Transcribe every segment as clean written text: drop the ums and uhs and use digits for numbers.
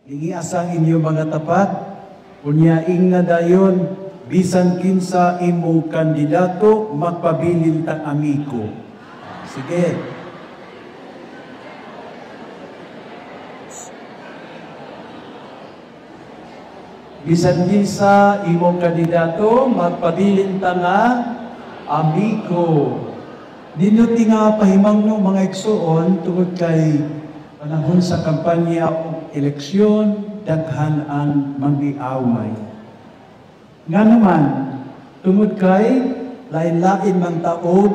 Lingi asang inyo mga tapat, unya ingna dayon, bisan kinsa imong kandidato, magpabilin tang amigo. Sige. Bisan kinsa imong kandidato, magpabilin ta nga amigo. Nindot nga pahimangno mga igsuon tungod kay panahon sa kampanya o eleksyon, daghan ang manggiaway. Nga naman, tungod kay lain-lain man taog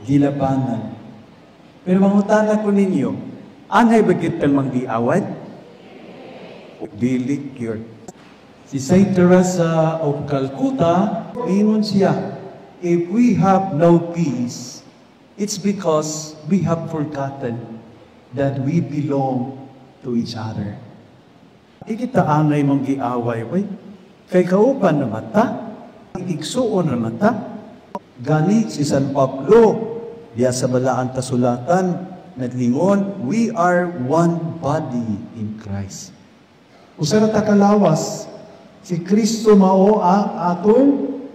gilabanan. Pero mangutana ko ninyo, anay ba gyud kang manggiaway? Dili gyud. Si Saint Teresa of Calcutta, ingon siya, if we have no peace, it's because we have forgotten that we belong to each other. Di kita angay mong giaway, wey. Kay kauban na mata, igsuon na mata. Gani si San Pablo, diya sa balaan kasulatan, naglingon, we are one body in Christ. Usa ra ta kalawas, si Kristo mao ang atong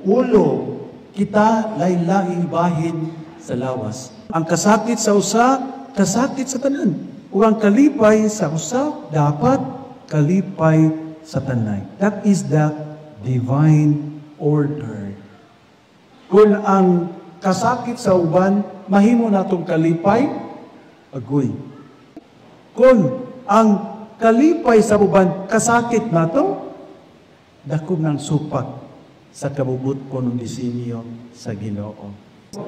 ulo. Kita lain-laing bahin sa lawas. Ang kasakit sa usa, kasakit sa tanan. Ug ang kalipay sa usa, dapat kalipay sa tanan. That is the divine order. Kung ang kasakit sa uban, mahimo natong kalipay, agoy. Kung ang kalipay sa uban, kasakit nato, dako ng supak sa kabubut ko ng disenyo sa Ginoo.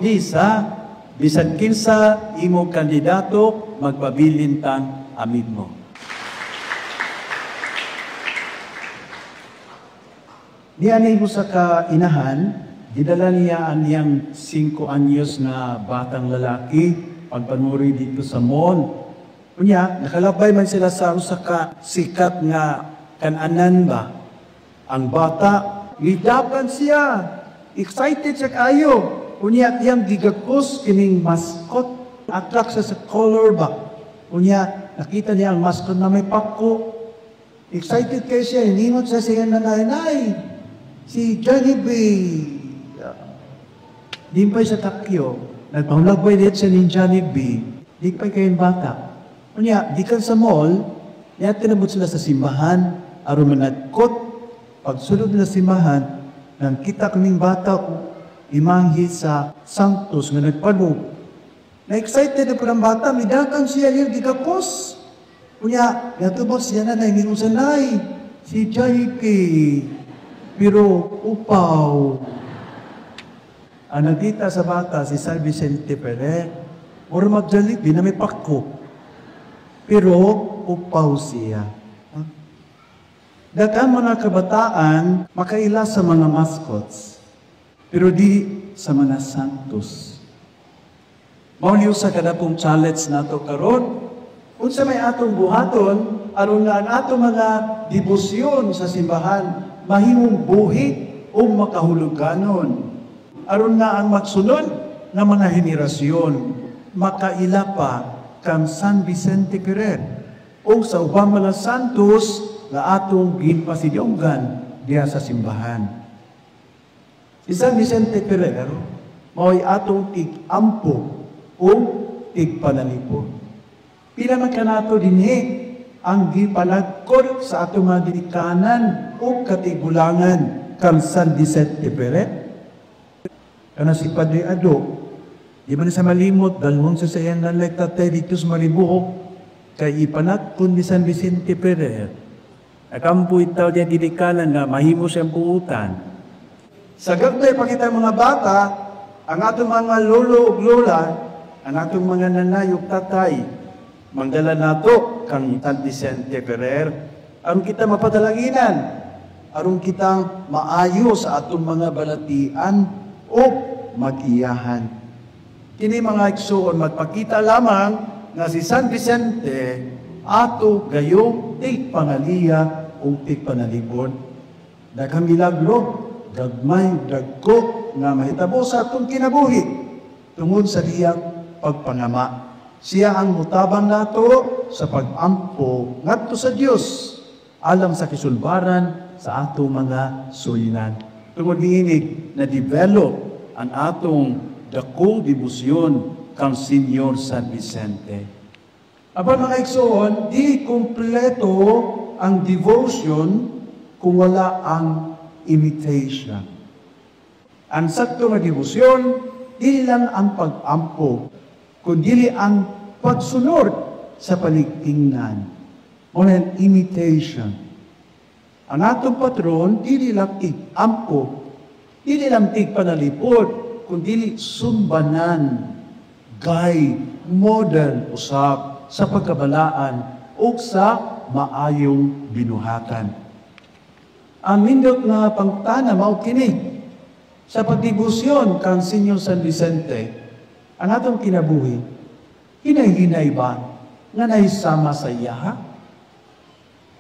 Isa, bisan kinsa imong kandidato, magpabilin tang amigo. Niya ni sa kainahan, gidala niya ang niyang 5 anyos na batang lalaki pagpanuri dito sa mall. Unya, nakalabay man sila sa usa ka sikat nga kananan ba. Ang bata, gidapan siya. Excited siya kaayo. Unya, iyang gigakos kining mascot. Attract siya sa color ba. Unya, nakita niya ang mascot na may pako. Excited kayo siya. Hiningot siya sa iyang nanay. Nay, si Jollibee. Di pa siya takyo. Nagpahulagbay dito siya ni Jollibee. Di pa kayong bata. Unya, di kan sa mall, niya tinabot sila sa simbahan, aron managkot. Pagsulod nila sa simbahan, nang kita kaming bata, imahe sa Santos nga nagpalog. Na-excited na po ng bata, midakan siya, yun, gigakos. Unya, natubos siya na, nahingon sa nay, si Jollibee. Pero upaw. Ang nagkita sa bata, si San Vicente Ferrer, or mag-Jollibee na may pako. Pero upaw siya. Daghan mga kabataan, makaila sa mga mascots, pero di sa mga santos. Mao niyo sa kadakong challenge nato karon, unsa may atong buhaton aron nga ang atong mga debosyon sa simbahan mahimong buhi o makahuluganon. Aron nga ang magsunod nga mga henerasyon makaila pa kang San Vicente Ferrer o sa ubang mga santos nga atong gipasidunggan diha sa simbahan. Si San Vicente Ferrer mao'y atong tig-ampo o tigpanalipon. Pila man kanato dinhi ang gipalagkod sa atong mga ginikanan o katigulangan kang San Vicente Ferrer. Kana si Padre Ado, di man sa malimot, dalhon sa sayang nanlay tatay dito sa Maribuhok, kay ipanagkon ni San Vicente Ferrer. Akampo itaw niya ginikanan nga mahimo siyang buutan. Sa gagtay pa kita mga bata, ang atong mga lolo ug lola, ang atong mga nanay ug tatay, mangdala nato kang San Vicente Ferrer, aron kita mapadalanginan, aron kitang maayo sa atong mga balatian o mag-iyahan. Kini mga igsuon, magpakita lamang nga si San Vicente ato gayong tigpangaliya o tigpanalibon. Daghang milagro, gagmay, dagko nga mahitabo sa atong kinabuhi tungod sa diyang pagpangama. Siya ang mutabang nato sa pag-ampo ngadto sa Dios. Alang sa kisulbaran sa atong mga suliran. Tungod niini, na-develop ang atong dakong debosyon kang Senyor San Vicente. Apan, mga igsoon, di kumpleto ang devotion kung wala ang imitation. Ang sakto nga debosyon, dili lang ang pag-ampo, kundi ang pagsunod sa paligtingnan. O an imitation. Ang atong patron, dili lang tig-ampo, dili lang tig-panalipod, kundi sumbanan, guide, model usab sa pagkabalaan o sa maayong binuhatan. Ang nindot nga pangtana mao kini sa pagdebosyon kang Senyor San Vicente: ang atong kinabuhi, hinay-hinay ba nga nahisama sa iyaha?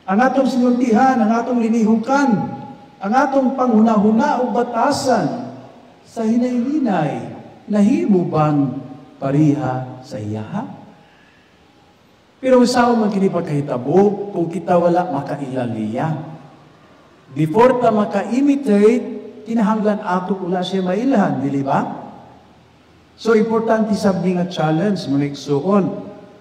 Ang atong sinultihan, ang atong linihukan, ang atong panghunahuna o batasan, sa hinay-hinay, nahimo bang pariha sa iyaha? Pero usaon man kini pagkahitabo kung kita wala makaila niya? Before ta maka-imitate, kinahanglan ato wala siya mailhan, dili ba? So importante sab nga challenge, mga igsuon,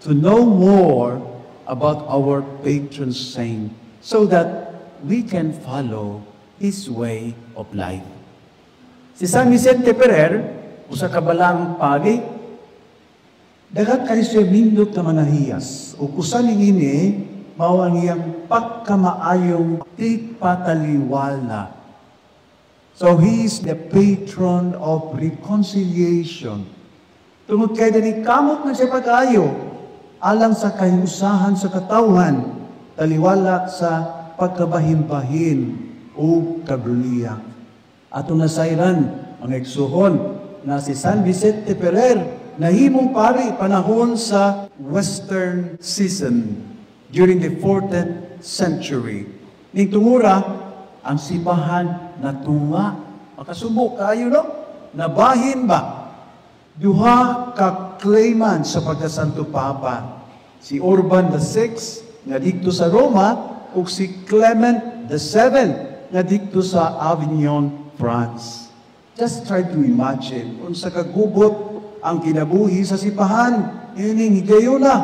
to know more about our patron saint so that we can follow his way of life. Si San Vicente Ferrer, usa ka balaang pari, daghan kay siya nindot nga mga hiyas. Ug usa niini mao ang iyang pagkamaayong tigpataliwala. So he is the patron of reconciliation. Tungod kay dali kamot na siya pag-ayo alang sa kahiusahan sa katawhan, taliwala sa pagkabahin-bahin o kabruliya. Atong nasayran, mga igsuon, na si San Vicente Ferrer nahimong pari panahon sa Western Schism during the 14th century. Ning tungura, ang simbahan natunga. Makasubo kayo, no? Nabahin ba? Duha ka claimant sa pagkasanto Papa. Si Urban VI nga didto sa Roma ug si Clement VII nga didto sa Avignon, France. Just try to imagine unsa kagubot ang kinabuhi sa simbahan ining higayuna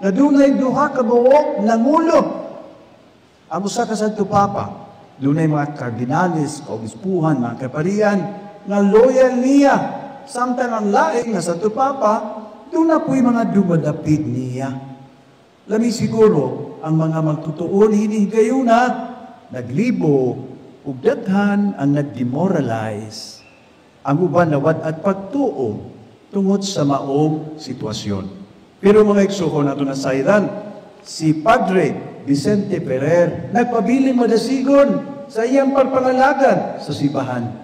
na dunay duha ka buok nangulo. Ang usa ka Santo Papa, dunay mga kardinales, kaobispuhan, mga kaparian nga loyal niya. Samtang ang laing nga Santo Papa, duna po'y mga dumadapid niya. Lami siguro ang mga magtutuon hini higayuna naglibo ug daghan ang nagdemoralize. Ang uban nawad at pagtuo tungod sa maong sitwasyon. Pero, mga igsuon, ato nasayran, si Padre Vicente Ferrer nagpabilin madasigon sa iyang pagpangalagad sa simbahan.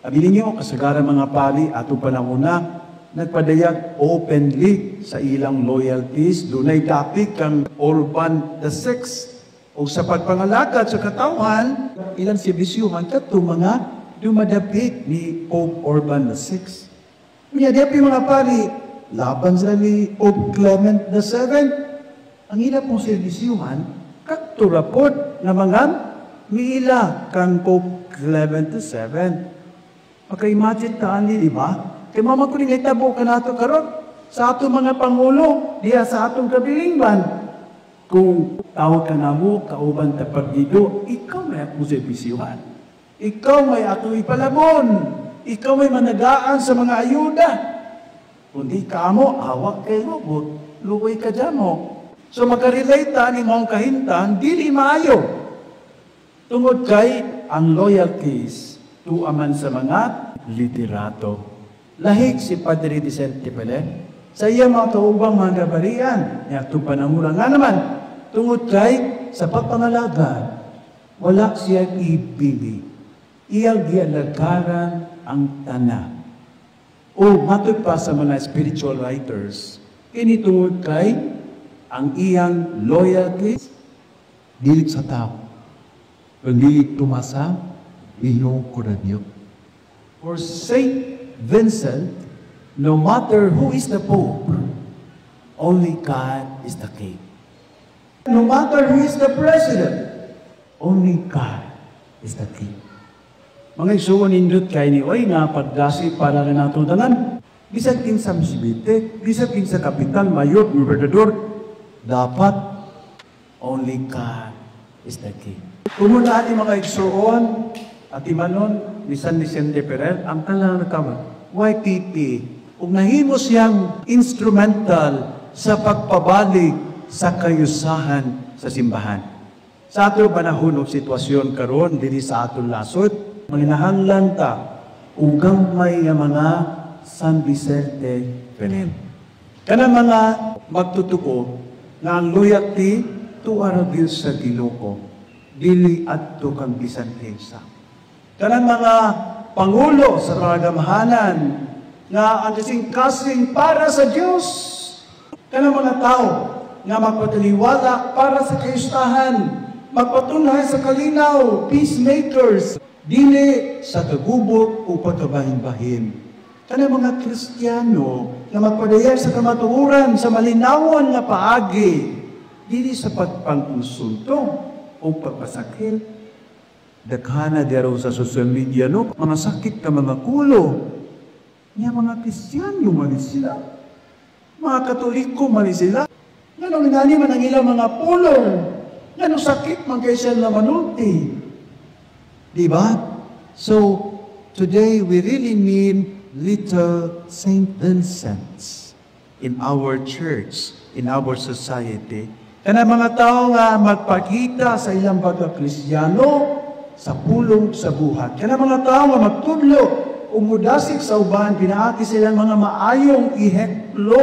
Abi ninyo, kasagaran mga pari atong panahon na nagpadayag openly sa ilang loyalties, dunay dapit kang Urban VI o sa pagpangalagad sa katawhan, ilang serbisyuhan kadto mga dumadapit ni Pope Urban VI. Unya, di mga pari, laban sila ni Pope Clement VII. Ang ila pong serbisyuhan, kadto ra pod nga mga miila kang Pope Clement VII. Maka-imagine ta ani, di ba? Kay mao man ko ning hitabo kanato karon sa atong mga pangulo diha sa atong kabilingban. Kung tawag ka namo, kauban ta partido, ikaw may akong serbisyuhan. Ikaw may atong ipalamon. Ikaw may managaan sa mga ayuda. Kung di ka mo, awak kay robot, luoy ka dyan mo. So makarelate ta ni maong kahimtang, dili maayo. Tungod kay ang loyalties tuaman sa mga liderato. Lahig si Padre Vicente Ferrer sa iya mga kaubang mga gabarian, niya itong panangura nga naman, tungod kay sa pagpangalagad, wala siya ibili. Iyang gialagaran ang tanan. O matod pa sa mga spiritual writers, kini tungod kay ang iyang loyalty Dili sa tao, kundi tumasa iyong koradyo. For Saint Vincent, no matter who is the Pope, only God is the King. No matter who is the president, only God is the King. Mga igsuon, nindot kay ni oy nga pagdasi para na nato tanan. Bisan kinsa presidente, bisan kinsa kapitan, mayor, gobernador, dapat only God is the King. Tungod ani, mga igsuon, atimanon ni San Vicente Ferrer ang talang kama, YPP, ug nahimo siyang instrumental sa pagpabalik sa kayusahan sa simbahan. Sa ato panahon og sitwasyon karon dinhi sa atong nasod, manginahanglan ta og gamay nga mga San Vicente Ferrer. Kana mga magtutuo nga ang loyalty tuwa ra gyud sa Ginoo, dili adto kang bisan kinsa. Kanang mga pangulo sa mga gamhanan nga ang kasing-kasing para sa Dios. Kanang mga tao nga magpataliwala para sa kayustahan, magpatunhay sa kalinaw, peacemakers, dili sa kagubot o pagkabahin-bahin. Kanang mga Kristiyano nga magpadayag sa kamatuoran sa malinawon nga paagi, dili sa pagpang-insulto o pagpasakil. Daghana dira sa social media, no? Mga sakit ka mga kulo. Nya mga Kristiyano man sila. Mga Katoliko man sila. Ngano ngani man ang ilang mga pulong? Ngano sakit man kay sila manulti? Di ba? So, today we really need little Saint Vincents in our church, in our society. Kana mga tao nga magpakita sa ilang pagka-Kristiyano sa pulong, sa buhat. Kana mga tao nga magtudlo ug mudasig sa uban pinaagi silang mga maayong ehemplo,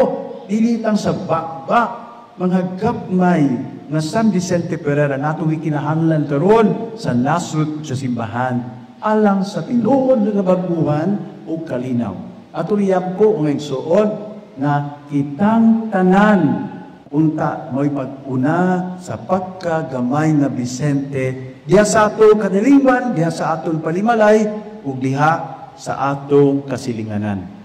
dili lang sa bakba, mga gapmay nga San Vicente Ferrer natong gikinahanglan karon sa nasod sa simbahan alang sa tinuod nga kabaguhan ug kalinaw. Ato ko ang igsuon nga kitang tanan unta mo'y pag-una sa pagkagamay nga Vicente diha sa atong kadaliman, diha sa atong palimalay, ug diha sa atong kasilinganan.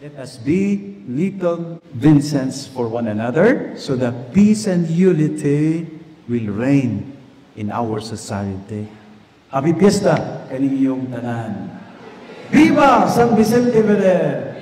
Let us be little Vincents for one another so that peace and unity will reign in our society. Happy Fiesta kaninyong tanan. Viva San Vicente Ferrer!